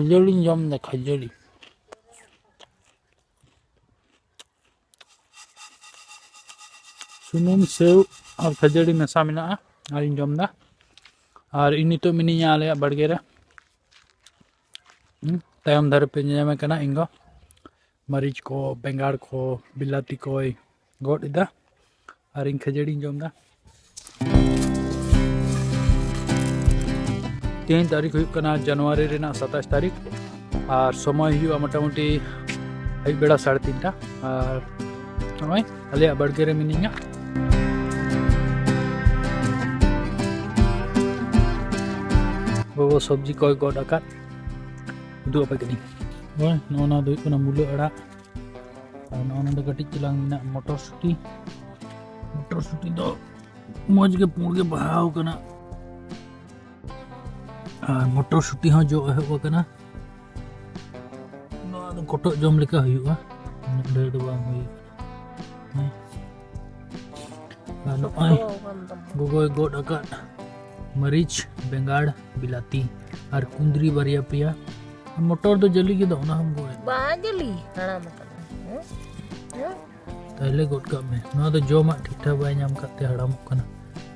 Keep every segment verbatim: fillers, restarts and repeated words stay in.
ᱠᱷᱟᱹᱡᱟᱹᱲᱤᱧ ᱡᱚᱢ ᱮᱫᱟ, ᱠᱷᱟᱹᱡᱟᱹᱲᱤ᱾ ᱥᱩᱱᱩᱢ, ᱥᱮᱣ ᱟᱨ ᱠᱷᱟᱹᱡᱟᱹᱲᱤ ᱢᱮᱥᱟ ᱢᱮᱱᱟᱜᱼᱟ, ᱟᱨᱤᱧ ᱡᱚᱢ ᱮᱫᱟ᱾ ᱟᱨ ᱤᱧ ᱱᱤᱛᱚᱜ ᱢᱤᱱᱟᱹᱧᱟ ᱟᱞᱮᱭᱟᱜ ᱵᱟᱲᱜᱮ ᱨᱮ᱾ ᱦᱩᱸ, ᱛᱟᱭᱚᱢ ᱫᱷᱟᱨᱮ ᱯᱮ ᱧᱮᱧᱟᱢᱮ ᱠᱟᱱᱟ ᱤᱧ ᱜᱚ᱾ ᱢᱟᱹᱨᱤᱪ ᱠᱚ, ᱵᱮᱸᱜᱟᱲ ᱠᱚ, ᱵᱤᱞᱟᱹᱛᱤ ᱠᱚᱭ ᱜᱚᱫ ᱮᱫᱟ᱾ ᱟᱨ ᱤᱧ ᱠᱷᱟᱹᱡᱟᱹᱲᱤᱧ ᱡᱚᱢ ᱮᱫᱟ᱾ ᱛᱮᱦᱮᱧ ᱛᱟᱹᱨᱤᱠᱷ ᱦᱩᱭᱩᱜ ᱠᱟᱱᱟ ᱡᱟᱱᱩᱣᱟᱨᱤ ᱨᱮᱱᱟᱜ ᱥᱟᱛᱟᱥ ᱛᱟᱹᱨᱤᱠᱷ᱾ ᱟᱨ ᱥᱚᱢᱚᱭ ᱦᱩᱭᱩᱜᱼᱟ ᱢᱚᱴᱟᱢᱩᱴᱤ ᱟᱹᱭᱩᱵ ᱵᱮᱲᱟ ᱥᱟᱲᱮ ᱛᱤᱱᱴᱟ᱾ ᱟᱨ ᱱᱚᱜᱼᱚᱭ ᱟᱞᱮᱭᱟᱜ ᱵᱟᱲᱜᱮ ᱨᱮ ᱢᱤᱱᱟᱹᱧᱟ᱾ ᱜᱚᱜᱚ ᱥᱚᱵᱽᱡᱤ ᱠᱚᱭ ᱜᱚᱫ ᱟᱠᱟᱫ, ᱩᱫᱩᱜ ᱟᱯᱮ ᱠᱟᱹᱱᱟᱹᱧ᱾ ᱱᱚᱜᱼᱚᱭ ᱱᱚᱜᱼᱚ ᱱᱚᱣᱟ ᱫᱚ ᱦᱩᱭᱩᱜ ᱠᱟᱱᱟ ᱢᱩᱞᱟᱹ ᱟᱲᱟᱜ᱾ ᱟᱨ ᱱᱚᱜᱼᱚ ᱱᱚᱰᱮ ᱠᱟᱹᱴᱤᱡ ᱪᱟᱞᱟᱝ ᱢᱮᱱᱟᱜ ᱢᱚᱴᱚᱨ ᱥᱩᱴᱤ᱾ ᱢᱚᱴᱚᱨ ᱥᱩᱴᱤ ᱫᱚ ᱢᱚᱡᱽ ᱜᱮ ᱯᱩᱸᱰ ᱜᱮ ᱵᱟᱦᱟᱣ ᱠᱟᱱᱟ᱾ ᱟᱨ ᱢᱚᱴᱚᱨ ᱥᱩᱴᱤ ᱦᱚᱸ ᱡᱚ ᱮᱦᱚᱵ ᱟᱠᱟᱱᱟ᱾ ᱱᱚᱣᱟ ᱫᱚ ᱠᱚᱴᱚᱜ ᱡᱚᱢ ᱞᱮᱠᱟ ᱦᱩᱭᱩᱜᱼᱟ, ᱩᱱᱟᱹᱜ ᱰᱷᱮᱨ ᱫᱚ ᱵᱟᱝ ᱦᱩᱭ ᱟᱠᱟᱱᱟ᱾ ᱦᱮᱸ᱾ ᱟᱨ ᱱᱚᱜᱼᱚᱭ ᱜᱚᱜᱚᱭ ᱜᱚᱫ ᱟᱠᱟᱫ ᱢᱟᱹᱨᱤᱪ, ᱵᱮᱸᱜᱟᱲ, ᱵᱤᱞᱟᱹᱛᱤ ᱟᱨ ᱠᱩᱸᱫᱽᱨᱤ ᱵᱟᱨᱭᱟ ᱯᱮᱭᱟ᱾ ᱟᱨ ᱢᱚᱴᱚᱨ ᱫᱚ ᱡᱟᱹᱞᱤ ᱜᱮᱫᱚ, ᱚᱱᱟ ᱦᱚᱸᱢ ᱜᱚᱫ ᱮᱫ᱾ ᱵᱟᱝ ᱡᱟᱹᱞᱤ, ᱦᱟᱲᱟᱢ ᱟᱠᱟᱱᱟ᱾ ᱦᱮᱸ? ᱦᱮᱸ? ᱛᱟᱦᱞᱮ ᱜᱚᱫ ᱠᱟᱜ ᱢᱮ᱾ ᱱᱚᱣᱟ ᱫᱚ ᱡᱚᱢᱟᱜ ᱴᱷᱤᱠ ᱴᱷᱟᱠ ᱵᱟᱭ ᱧᱟᱢ ᱠᱟᱜ ᱛᱮ ᱦᱟᱲᱟᱢᱚᱜ ᱠᱟᱱᱟ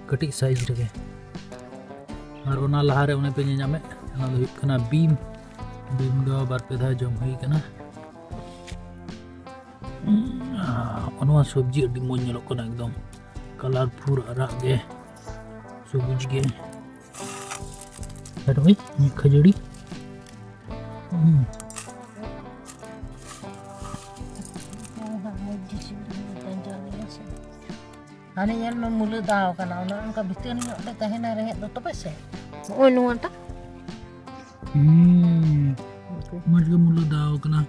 ᱠᱟᱹᱴᱤᱡ ᱥᱟᱭᱤᱡ ᱨᱮᱜᱮ᱾ ᱟᱨ ᱚᱱᱟ ᱞᱟᱦᱟᱨᱮ ᱚᱱᱮ ᱯᱮ ᱧᱮᱧᱟᱢᱮᱫ, ᱚᱱᱟ ᱫᱚ ᱦᱩᱭᱩᱜ ᱠᱟᱱᱟ ᱵᱤᱢ᱾ ᱵᱤᱢ ᱫᱚ ᱵᱟᱨ ᱯᱮ ᱫᱷᱟᱣ ᱡᱚᱢ ᱦᱩᱭ ᱠᱟᱱᱟ᱾ ᱟᱨ ᱱᱚᱣᱟ ᱥᱚᱵᱽᱡᱤ ᱟᱹᱰᱤ ᱢᱚᱡᱽ ᱧᱮᱞᱚᱜ ᱠᱟᱱᱟ, ᱮᱠᱫᱚᱢ ᱠᱟᱞᱟᱨᱯᱷᱩᱞ ᱟᱨᱟᱜ ᱜᱮ ᱥᱚᱵᱩᱡ ᱜᱮ᱾ ᱟᱨ ᱳᱭ ᱠᱷᱟᱹᱡᱟᱹᱲᱤ᱾ ᱦᱩᱸ᱾ ᱦᱟᱱᱮ ᱧᱮᱞ ᱢᱮ, ᱢᱩᱞᱟᱹ ᱫᱟᱣ ᱠᱟᱱᱟ, ᱚᱱᱮ ᱚᱱᱠᱟ ᱵᱷᱤᱛᱟᱹᱨ ᱧᱚᱜ ᱨᱮ ᱛᱟᱦᱮᱱᱟ ᱨᱮᱦᱮᱫ ᱫᱚ, ᱛᱚᱵᱮ ᱥᱮ᱾ ᱱᱚᱜᱼᱚᱭ ᱱᱚᱣᱟᱴᱟᱜ᱾ ᱦᱩᱸ᱾ ᱢᱚᱡᱽ ᱜᱮ ᱢᱩᱞᱟᱹ ᱫᱟᱣ ᱠᱟᱱᱟ᱾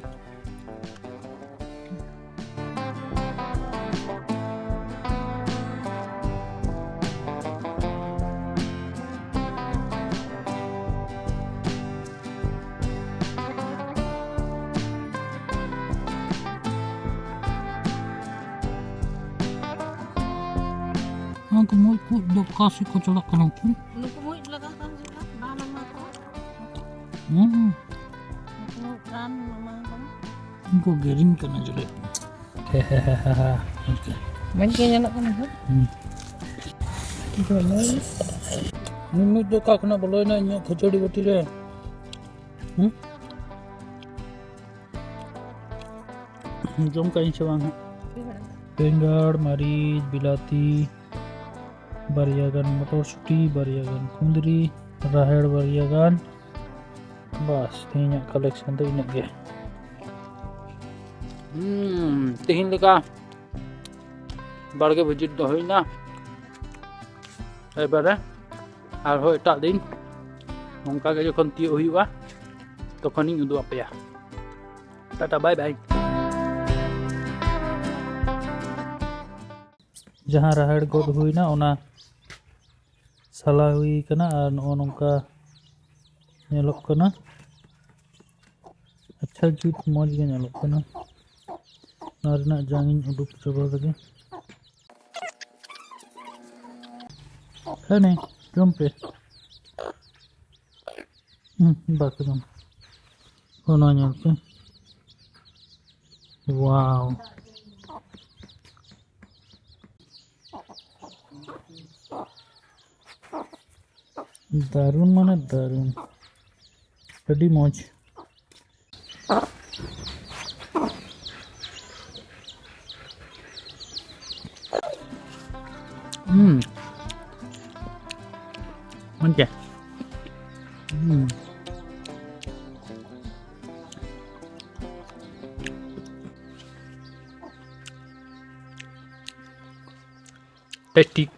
ᱱᱚᱣᱟ ᱠᱚ ᱢᱩᱡ ᱠᱚ ᱫᱚ ᱚᱠᱟ ᱥᱮᱫ ᱠᱚ ᱪᱟᱞᱟᱜ ᱠᱟᱱᱟ ᱠᱚ? ᱱᱩᱠᱩ ᱢᱩᱡ ᱞᱟᱜᱟᱣ ᱠᱟᱱ ᱡᱚᱠᱷᱚᱱ ᱵᱟᱝ ᱮᱢᱟ ᱠᱚᱣᱟ᱾ ᱦᱩᱸ᱾ ᱩᱱᱠᱩ ᱜᱮᱨᱤᱧ ᱠᱟᱱᱟ ᱡᱚᱞᱮ᱾ ᱦᱮ ᱦᱮ ᱦᱮ ᱦᱮ ᱦᱮ᱾ ᱢᱚᱡᱽ ᱜᱮ ᱧᱮᱞᱚᱜ ᱠᱟᱱᱟ ᱦᱟᱸᱜ᱾ ᱦᱩᱸ᱾ ᱡᱚᱞᱮ᱾ ᱢᱤᱢᱤᱫ ᱫᱚ ᱚᱠᱟ ᱠᱷᱚᱱᱟᱜ ᱵᱚᱞᱚᱭᱮᱱᱟ ᱤᱧᱟᱹᱜ ᱠᱷᱟᱹᱡᱟᱹᱲᱤ ᱵᱟᱹᱴᱤ ᱨᱮ? ᱦᱩᱸ? ᱡᱚᱢ ᱠᱟᱜ ᱤᱧ ᱥᱮ ᱵᱟᱝ ᱦᱟᱸᱜ? ᱵᱮᱸᱜᱟᱲ, ᱢᱟᱹᱨᱤᱪ, ᱵᱤᱞᱟᱹᱛᱤ, ᱵᱟᱨᱭᱟ ᱜᱟᱱ ᱢᱚᱴᱚᱨ ᱥᱩᱴᱤ, ᱵᱟᱨᱭᱟ ᱜᱟᱱ ᱠᱩᱸᱫᱽᱨᱤ, ᱨᱟᱦᱮᱲ ᱵᱟᱨᱭᱟ ᱜᱟᱱ᱾ ᱵᱟᱥ, ᱛᱮᱦᱮᱧᱟᱜ ᱠᱟᱞᱮᱠᱥᱚᱱ ᱫᱚ ᱤᱱᱟᱹᱜ ᱜᱮ᱾ ᱦᱩᱸ, ᱛᱮᱦᱮᱧ ᱞᱮᱠᱟ ᱵᱟᱲᱜᱮ ᱵᱷᱤᱡᱤᱴ ᱫᱚ ᱦᱩᱭᱱᱟ᱾ ᱮᱵᱟᱨᱮ ᱟᱨᱦᱚᱸ ᱮᱴᱟᱜ ᱫᱤᱱ ᱱᱚᱝᱠᱟ ᱜᱮ ᱡᱚᱠᱷᱚᱱ ᱛᱤᱭᱳᱜ ᱦᱩᱭᱩᱜᱼᱟ, ᱛᱚᱠᱷᱚᱱᱤᱧ ᱩᱫᱩᱜ ᱟᱯᱮᱭᱟ᱾ ᱴᱟᱴᱟ, ᱵᱟᱭ ᱵᱟᱭ᱾ ᱡᱟᱦᱟᱸ ᱨᱟᱦᱮᱲ ᱜᱚᱫ ᱦᱩᱭᱱᱟ, ᱚᱱᱟ ᱥᱟᱞᱟ ᱦᱩᱭ ᱠᱟᱱᱟ ᱟᱨ ᱱᱚᱜᱼᱚ ᱱᱚᱝᱠᱟ ᱧᱮᱞᱚᱜ ᱠᱟᱱᱟ᱾ ᱟᱪᱪᱷᱟ, ᱡᱩᱛ ᱢᱚᱡᱽ ᱜᱮ ᱧᱮᱞᱚᱜ ᱠᱟᱱᱟ᱾ ᱱᱚᱣᱟ ᱨᱮᱱᱟᱜ ᱡᱟᱝ ᱤᱧ ᱩᱰᱩᱠ ᱪᱟᱵᱟ ᱞᱮᱜᱮ᱾ ᱦᱮᱸ, ᱱᱮ, ᱡᱚᱢ ᱯᱮ᱾ ᱦᱩᱸ, ᱵᱟᱠᱚ ᱡᱚᱢ᱾ ᱚᱱᱟ ᱧᱮᱞ ᱯᱮ᱾ ᱣᱟᱣ᱾ ᱫᱟᱨᱩᱱ ᱢᱟᱱᱮ ᱫᱟᱨᱩᱱ᱾ ᱟᱹᱰᱤ ᱢᱚᱡᱽ᱾ ᱦᱩᱸ᱾ ᱢᱚᱡᱽ ᱜᱮ᱾ ᱦᱩᱸ᱾ ᱴᱮᱥᱴᱤ᱾